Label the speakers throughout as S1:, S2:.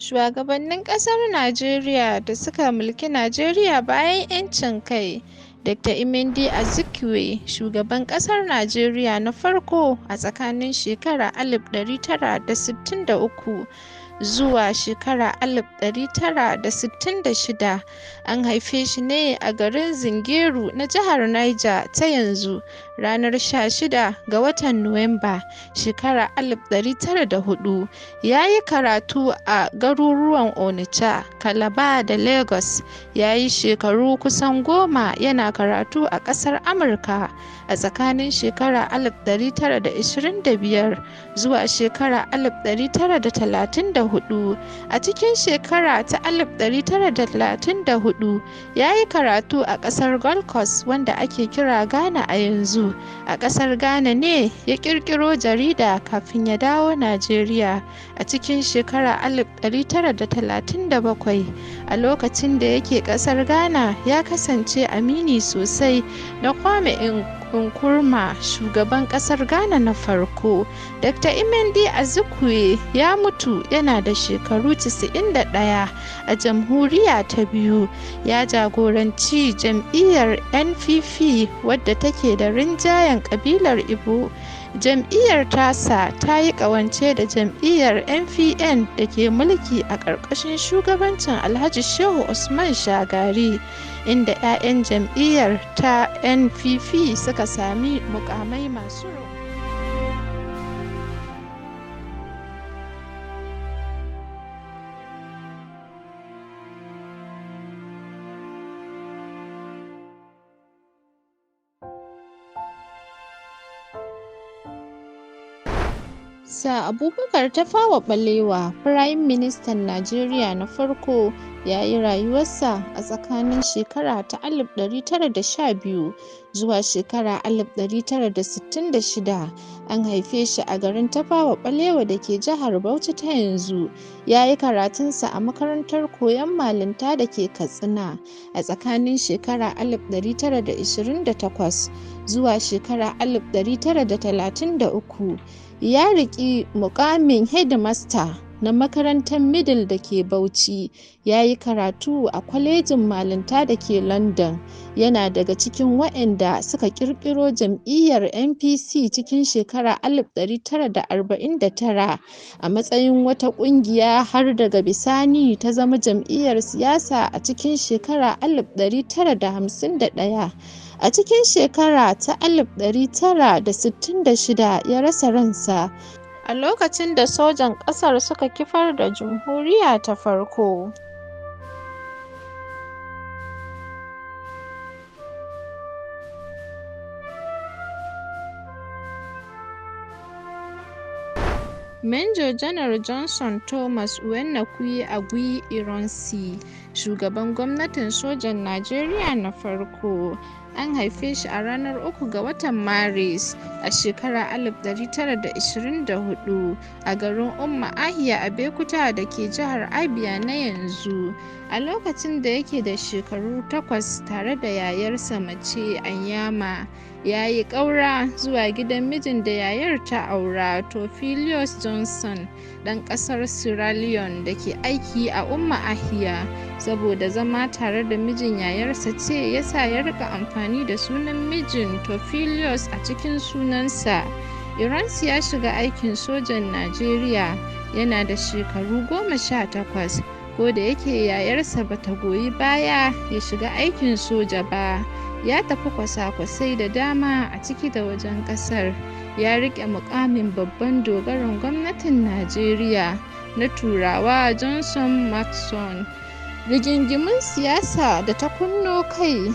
S1: Shuwagabannin ƙasar Najeriya da suka mulki Najeriya bayan 'yancin kai. Dr. Nnamdi Azikiwe, shugaban ƙasar Najeriya na farko a tsakanin shekara 1963 zuwa shekara 1966, an haife shi ne a garin Zungeru na jihar Niger ta yanzu, ranar 16 ga watan Nuwamba, shekara 1904. Ya yi karatu a garuruwan Onitsha, Calabar da Lagos. Ya yi shekaru kusan 10 yana karatu a ƙasar Amurka a tsakanin shekara 1925 zuwa shekara 1934. A cikin shekara ta 1934 ya yi karatu a ƙasar Gold Coast, wanda ake kira Ghana a yanzu. A ƙasar Ghana ne ya ƙirƙiro jarida kafin ya dawo Najeriya a cikin shekara 1937. A lokacin da yake ƙasar Ghana, ya kasance amini sosai na Kwame Nkrumah, shugaban ƙasar Ghana na farko. Dr. Nnamdi Azikiwe ya mutu yana da shekaru 91 a Jamhuriya ta biyu. Ya jagoranci jam'iyyar NPP, wadda take da rinjayen ƙabilar Igbo. Jam'iyyar tasa ta yi ƙawance da jam'iyyar NPN da ke mulki a ƙarƙashin shugabancin Alhaji Shehu Usman Shagari, inda 'ya'yan jam'iyyar ta NPP suka sami muƙamai masu. Sir Abubakar Tafawa Balewa, Firayim Ministan Najeriya na farko, ya yi rayuwarsa a tsakanin shekara ta 1912 zuwa shekara 1966. An haife shi a garin Tafawa Balewa da ke jihar Bauchi ta yanzu. Ya yi karatunsa a makarantar koyon malinta da ke Katsina a tsakanin shekara 1928 zuwa shekara 1933. Ya riƙi muƙamin hedimasta na makarantar Middle da ke Bauchi. Ya yi karatu a kwalejin malinta da ke London. Yana daga cikin waɗanda suka ƙirƙiro jam'iyyar NPC cikin shekara 1949 a matsayin wata ƙungiya, har daga bisani ta zama jam'iyyar siyasa a cikin shekara 1951. A cikin shekara ta 1966 ya rasa ransa a lokacin da sojan ƙasar suka kifar da jamhuriya ta farko. Major Janar Johnson Thomas Uwenekwe Aguiyi-Ironsi, shugaban gwamnatin sojan Najeriya na farko. An haife shi a ranar 3 ga watan Maris, a shekarar 1924 a garin Umuahia, Abeokuta da ke jihar Abia na yanzu. A lokacin da yake da shekaru 8, tare da yayarsa mace Anyama, ya yi ƙaura zuwa gidan mijin da yayar ta aura, Theophilus Johnson, ɗan ƙasar Sierra Leone da ke aiki a Umuahia. Saboda zama tare da mijin yayarsa ce ya sa ya riƙa amfani da sunan mijin Theophilus a cikin sunansa. Ironsi ya shiga aikin sojan Najeriya yana da shekaru 18, kodayake yayarsa ba ta goyi baya ya shiga aikin soja ba. Ya tafi kwasa-kwasai da dama a ciki da wajen ƙasar. Ya riƙe muƙamin babban dogarin gwamnatin Najeriya na Turawa Johnson Maxon. Rigingimun siyasa da ta kunno kai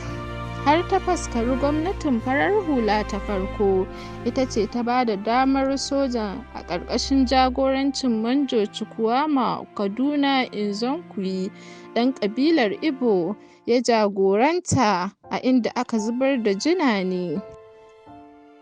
S1: har ta faskari gwamnatin farar hula ta farko ita ce ta ba da damar soja a ƙarƙashin jagorancin Manjo Chukwuma Kaduna Nzeogwu, ɗan ƙabilar Igbo, ya jagoranta, a inda aka zubar da jinane.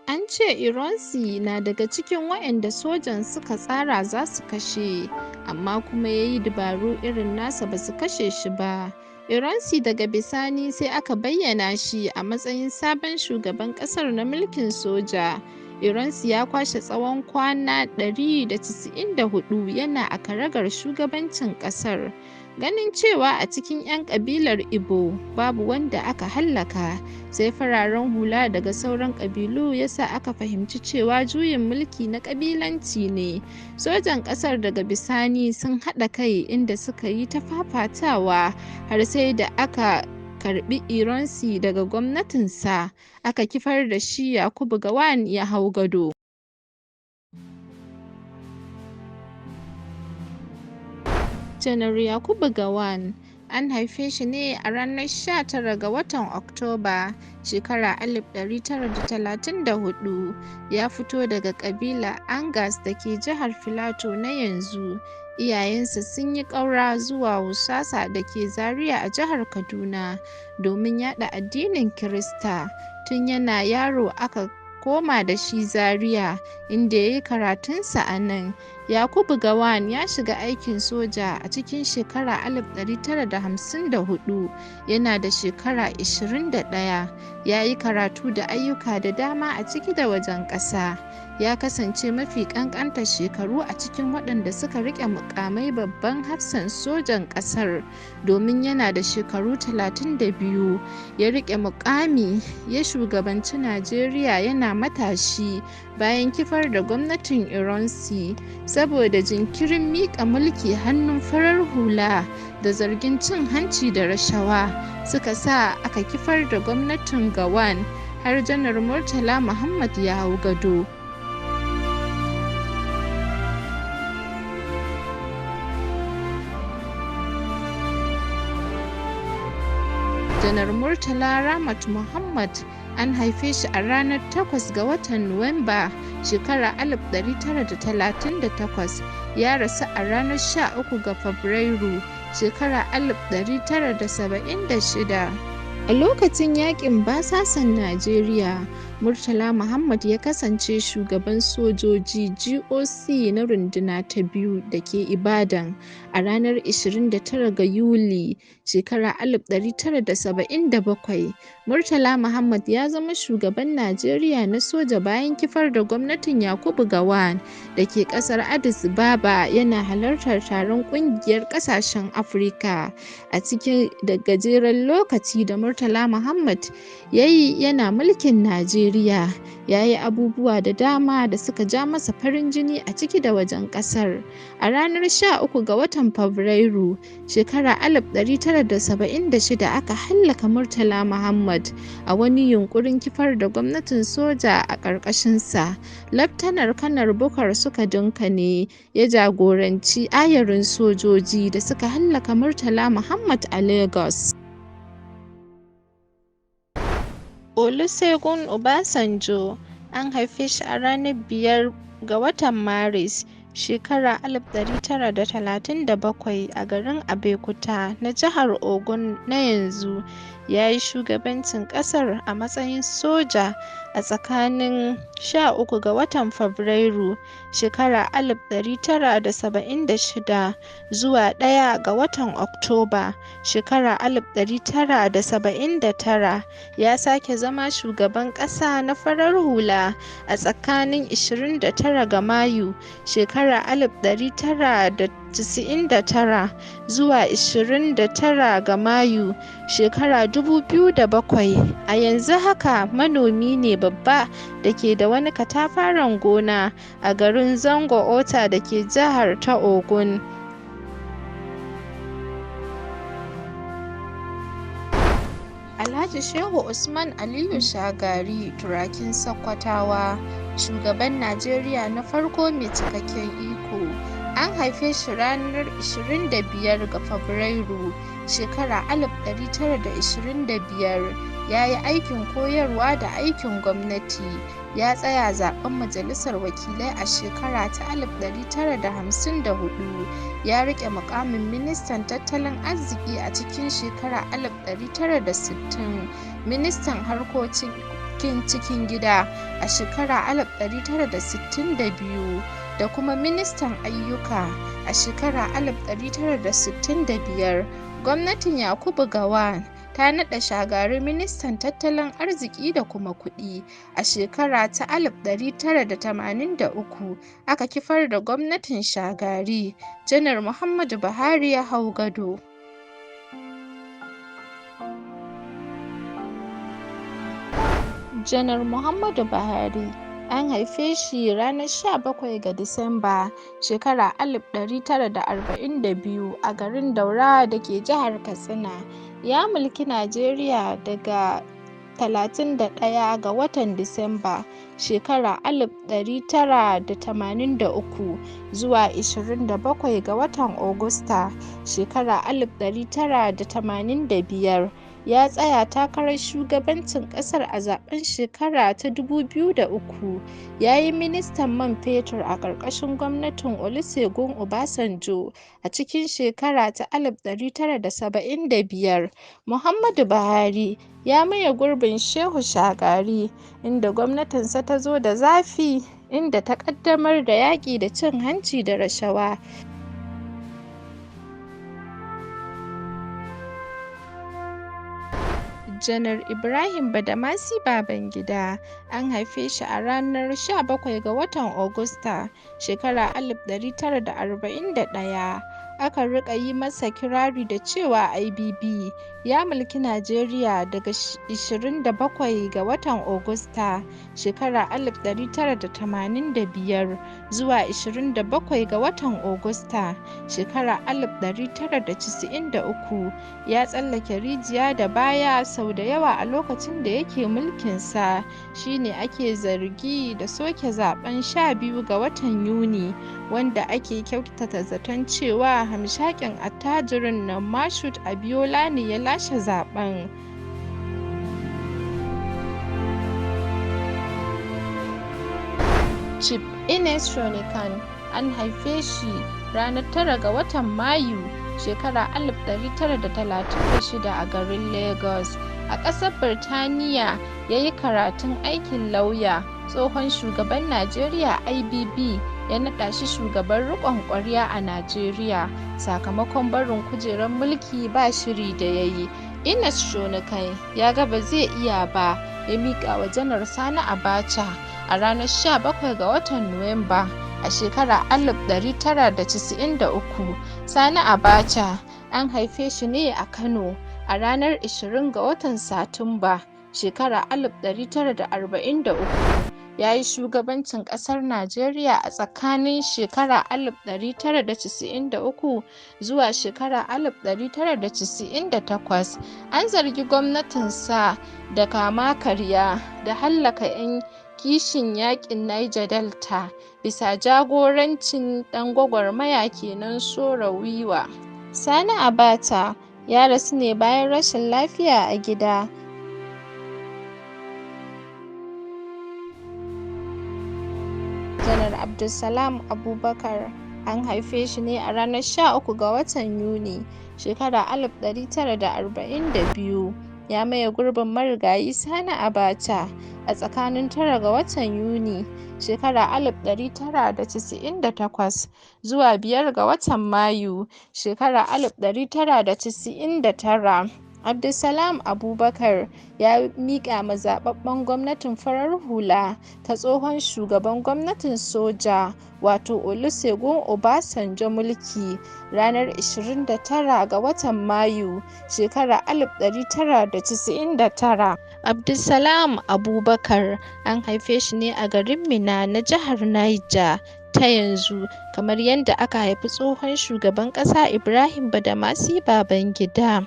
S1: An ce Ironsi na daga cikin waɗanda sojan suka tsara za su kashe, amma kuma ya yi dabaru irin nasa ba su kashe shi ba. Ironsi daga bisani sai aka bayyana shi a matsayin sabon shugaban ƙasar na mulkin soja. Ironsi ya kwashe tsawon kwana 194 yana a karagar shugabancin ƙasar. Ganin cewa a cikin 'yan ƙabilar Igbo babu wanda aka hallaka, sai fararen hula daga sauran ƙabilu ya sa aka fahimci cewa juyin mulki na ƙabilanci ne. Sojan ƙasar daga bisani sun haɗa kai inda suka yi ta fafatawa har sai da aka karɓi Ironsi daga gwamnatinsa, aka kifar da shi Yakubu Gowon ya hau gado. Janar Yakubu Gowon an haife shi ne a ranar 19 ga watan Oktoba, shekarar 1934. Ya fito daga ƙabilar Angas da ke jihar Filato na yanzu. Iyayensa sun yi ƙaura zuwa Wusasa da ke Zaria a jihar Kaduna domin yaɗa addinin Kirista. Tun yana yaro aka koma da shi Zaria, inda ya yi karatunsa a nan. Yakubu Gowon ya shiga aikin soja a cikin shekarar 1954, yana da shekara 21. Ya yi karatu da ayyuka da dama a ciki da wajen ƙasa. Ya kasance mafi ƙanƙantar shekaru a cikin waɗanda suka riƙe muƙamai babban hafsan sojan ƙasar, domin yana da shekaru 32 ya riƙe muƙami. Ya shugabanci Najeriya yana matashi bayan kifar da gwamnatin Ironsi saboda jinkirin miƙa mulki hannun farar hula da zargin cin hanci da rashawa suka sa aka kifar da gwamnatin Gowon har Janar Murtala Muhammad ya hau gado. Janar Murtala Ramat Muhammad an haife shi a ranar 8 ga watan Nuwamba, shekarar 1938, ya rasu a ranar 13 ga Fabrairu, shekarar 1976. A lokacin yaƙin basasan Najeriya, Murtala Muhammad ya kasance shugaban sojoji (GOC) na Runduna ta Biyu da ke Ibadan. A ranar 29 ga Yuli, 1977, Murtala Muhammad ya zama shugaban Najeriya na soja bayan kifar da gwamnatin Yakubu Gowon da ke ƙasar Addis Ababa yana halartar taron Ƙungiyar Ƙasashen Afirka. A cikin gajeren lokaci da Murtala Muhammad ya yi yana mulkin Najeriya, ya yi abubuwa da dama da suka ja masa farin jini a ciki da wajen ƙasar. A ranar 13 ga watan Fabrairu, 1976 aka hallaka Murtala Muhammad a wani yunƙurin kifar da gwamnatin soja a ƙarƙashinsa. Laftanar Kanar Bukar Sukadunka ne ya jagoranci ayarin sojoji da suka hallaka Murtala Muhammad a Lagos. Olusegun Obasanjo an haife shi a ranar 5 ga watan Maris, shekarar 1937 a garin Abeokuta na jihar Ogun na yanzu. Ya yi shugabancin ƙasar a matsayin soja a tsakanin 13 ga watan Fabrairu, shekarar 1976 zuwa 1 ga watan Oktoba, shekarar 1979. Ya sake zama shugaban ƙasa na farar hula a tsakanin 29 ga Mayu, shekarar 1999 zuwa 29 ga Mayu, shekarar 2007. A yanzu haka manomi ne babba da ke da wani katafaren gona a garin Zango Ota da ke jihar ta Ogun. Alhaji Shehu Usman Aliyu Shagari, Turakin Sakkwatawa, shugaban Najeriya na farko mai cikakken iko, an haife shi ranar 25 ga Fabrairu, shekarar 1925. Ya yi aikin koyarwa da aikin gwamnati. Ya tsaya zaɓen majalisar wakilai a shekara ta 1954. Ya riƙe muƙamin ministan tattalin arziki a cikin shekarar 1960, ministan harkokin cikin gida a shekarar 1962, da kuma ministan ayyuka a shekarar 1965. Gwamnatin Yakubu Gowon ta ta naɗa Shagari ministan tattalin arziki da kuma kuɗi. A shekara ta 1983 aka kifar da gwamnatin Shagari, Janar Muhammadu Buhari ya hau gado. Janar Muhammadu Buhari an haife shi ranar 17 ga Disamba, shekara 1942 a garin Daura da ke jihar Katsina. Ya mulki Najeriya daga 31 ga watan Disamba, shekara 1983 zuwa 27 ga watan Agusta, shekara 1985. Ya tsaya takarar shugabancin ƙasar a zaɓen shekara ta 2003. Ya yi ministan man fetur a ƙarƙashin gwamnatin Olusegun Obasanjo a cikin shekara ta 1975. Muhammadu Buhari ya maye gurbin Shehu Shagari, inda gwamnatinsa ta zo da zafi, inda ta ƙaddamar da yaƙi da cin hanci da rashawa. Janar Ibrahim Badamasi Babangida an haife shi a ranar 17 ga watan Agusta, shekara 1941. Aka riƙa yi masa kirari da cewa IBB. Ya mulki Najeriya daga 27 ga watan Agusta, shekara 1985 zuwa 27 ga watan Agusta, shekara 1993. Ya tsallake rijiya da baya sau da yawa a lokacin da yake mulkinsa. Shi ne ake zargi da soke zaɓen 12 ga watan Yuni, wanda ake kyautata zaton cewa hamshakin attajirin nan Moshood Abiola ne ya lashe zaɓen. Chief Ernest Shonekan an haife shi ranar 9 ga watan Mayu, shekara 1936 a garin Lagos. A ƙasar Birtaniya ya yi karatun aikin lauya. Tsohon shugaban Najeriya IBB ya naɗa shi shugaban riƙon ƙwarya a Najeriya sakamakon barin kujerar mulki ba shiri da ya yi. Ernest Shonekan ya ga ba zai iya ba, ya miƙa wa Janar Sani Abacha a ranar 17 ga watan Nuwamba a shekarar 1993. Sani Abacha an haife shi ne a Kano a ranar 20 ga watan Satumba, shekarar 1943. Ya yi shugabancin ƙasar Najeriya a tsakanin shekara 1993 zuwa shekara 1998. An zargi gwamnatinsa da kama-karya da hallaka 'yan kishin yaƙin Niger Delta bisa jagorancin ɗan gwagwarmaya Ken Saro-Wiwa. Sani Abacha ya rasu ne bayan rashin lafiya a gida. Janar Abdulsalam Abubakar an haife shi ne a ranar 13 ga watan Yuni, shekara 1942. Ya maye gurbin marigayi Sani Abacha a tsakanin 9 ga watan Yuni, shekara 1998 zuwa 5 ga watan Mayu, shekara 1999. Abdulsalam Abubakar ya miƙa ma zaɓaɓɓen gwamnatin farar hula ta tsohon shugaban gwamnatin soja, wato Olusegun Obasanjo mulki ranar 29 ga watan Mayu, shekarar 1999. Abdulsalam Abubakar an haife shi ne a garin Minna na jihar Niger ta yanzu, kamar yadda aka haifi tsohon shugaban ƙasa Ibrahim Badamasi Babangida.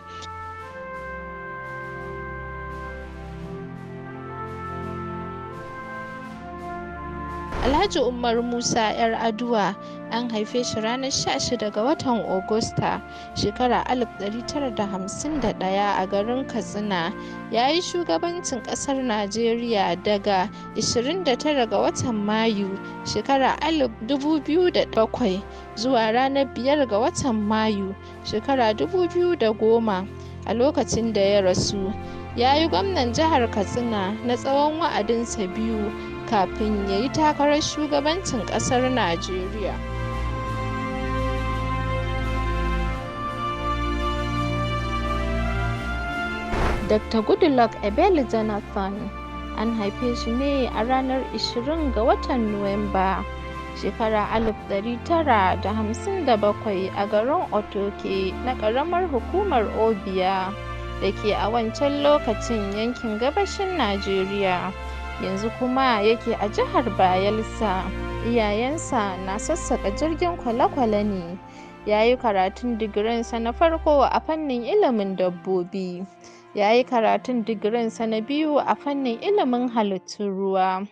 S1: Alhaji Umar Musa 'Yar'aduwa an haife shi ranar 16 ga watan Agusta, shekarar 1951 a garin Katsina. Ya yi shugabancin ƙasar Najeriya daga 29 ga watan Mayu, shekarar 2007 zuwa ranar 5 ga watan Mayu, shekarar 2010, a lokacin da ya rasu. Ya yi gwamnan jihar Katsina na tsawon wa'adinsa biyu kafin ya yi takarar shugabancin ƙasar Najeriya. Dr. Goodluck Ebele Jonathan an haife shi ne a ranar 20 ga watan Nuwamba, shekara 1957 a garin Otuoke na ƙaramar hukumar Obia da ke a wancan lokacin yankin gabashin Najeriya, yanzu kuma yake a jihar Bayelsa. Iyayensa na sassaƙa jirgin kwale-kwale ne. Ya yi karatun digirinsa na farko a fannin ilimin dabbobi. Ya yi karatun digirinsa na biyu a fannin ilimin halittun ruwa.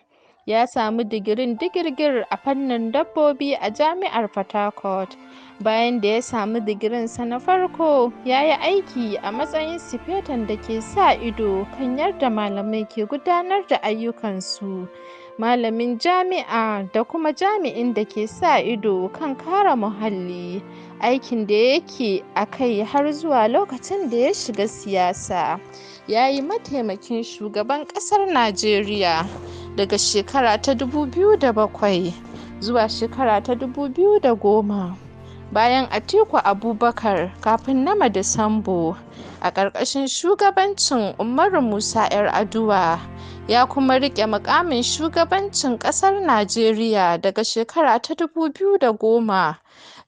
S1: Ya sami digirin digirgir a fannin dabbobi a Jami'ar Port Harcourt. Bayan da ya sami digirinsa na farko, ya yi aiki a matsayin sifetan da ke sa ido kan yadda malamai ke gudanar da ayyukansu, malamin jami'a da kuma jami'in da ke sa ido kan kare muhalli, aikin da yake a kai har zuwa lokacin da ya shiga siyasa. Ya yi mataimakin shugaban ƙasar Najeriya daga shekara ta 2007 zuwa shekara ta 2010, bayan Atiku Abubakar kafin Namadi Sambo, a ƙarƙashin shugabancin Umaru Musa 'Yar'aduwa. Ya kuma riƙe muƙamin shugabancin ƙasar Najeriya daga shekara ta 2010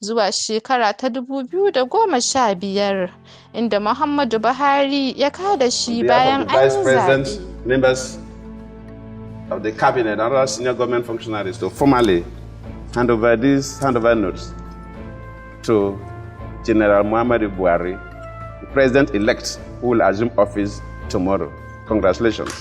S1: zuwa shekara ta 2015, inda Muhammadu Buhari ya kada shi bayan an
S2: Vice
S1: yi
S2: President,
S1: zaɓe.
S2: Members of the cabinet and other senior government functionaries to formally hand over these handover notes to General Muhammadu Buhari, the president-elect who will assume office tomorrow. Congratulations.